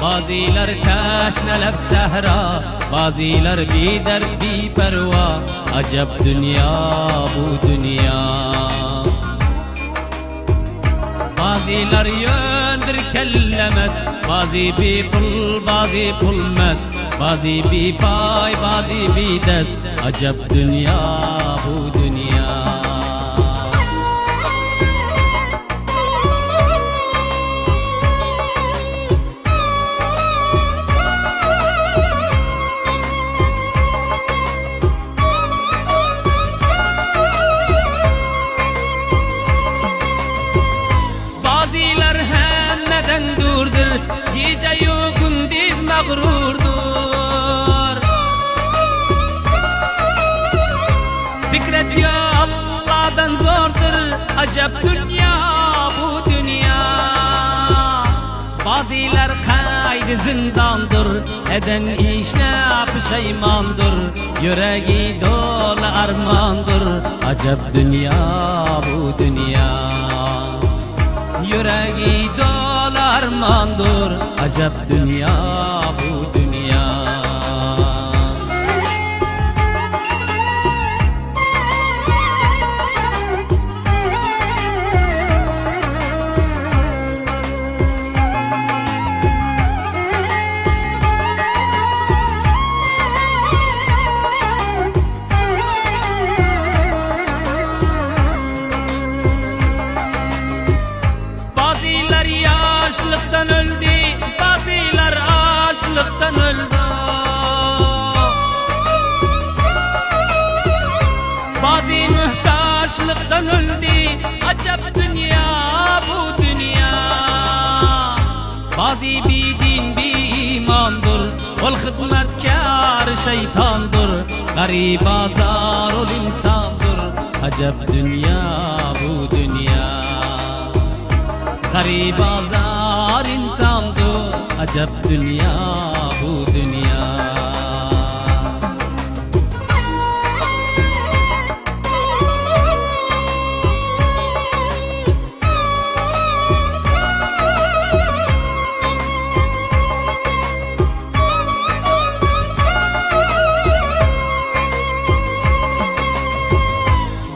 Bazylar teşnelep sehra, bazylar bidert biperwa, Ajap dünýä bu dünýä. Bazylar ýöndür kellemez, Bazy bipul, bazy pulmez, Bazy bipaý, bazy bidest, Ajap dünýä bu dünýä. Bazylar hemmeden durdur, Gije-ýu gündiz magrurdur. Pikir etýär Allahdan zordur, Ajap dünýä bu dünýä. Bazylar kaýdy zyndandyr, Eden işine puşeýmandyr, Ýüregi doly armandyr, Ajap dünýä bu dünýä. Ýüregi doly armandyr, Ajap dünýä bu dünýä. Bazylar ýaşlykdan öldi, bazylar açlykdan öldi. Bazy muhtaçlykdan öldi, ajap dünýä bu dünýä. Bazy bidin biimandyr, ol hyzmatkar şeýtandyr, Garyba zar ol ynsandyr, ajap dünýä bu dünýä. Garyba zar ynsandyr, ajap dünýä bu dünýä.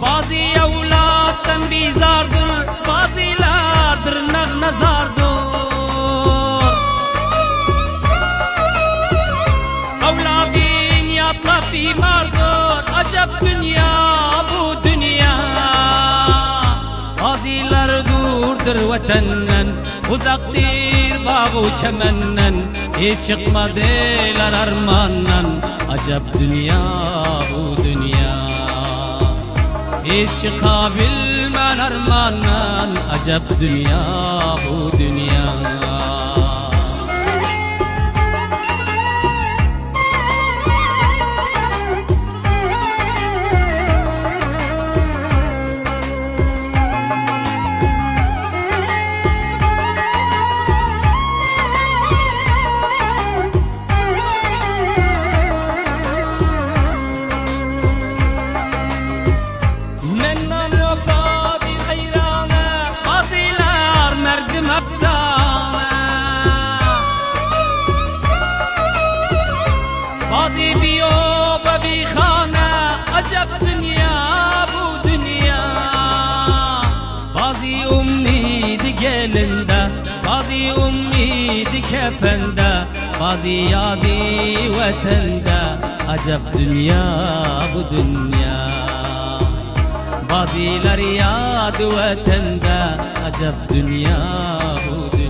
Bazy ewlatdan bizardyr, bazylar dyrnagyna zardyr. Ewladyn ýatlap bimardyr, ajap dünýä bu dünýä. Bazylar durdyr Watenden, uzakdyr bag-u çemenden, Hiç çykmadylar armandan, ajap dünýä bu dünýä. Hiç çykabilmän armandan, ajap dünýä bu dünýä. Mennan wepady haýrana, Bazylar merdim efsana. Bazy bioba bihana, Ajap dünýä bu dünýä. Bazy umydy gelinde, Bazy umydy kepende, Bazy ýady Watanda, Ajap dünýä bu dünýä. Bazylar ýady Watanda, Ajap dünýä bu.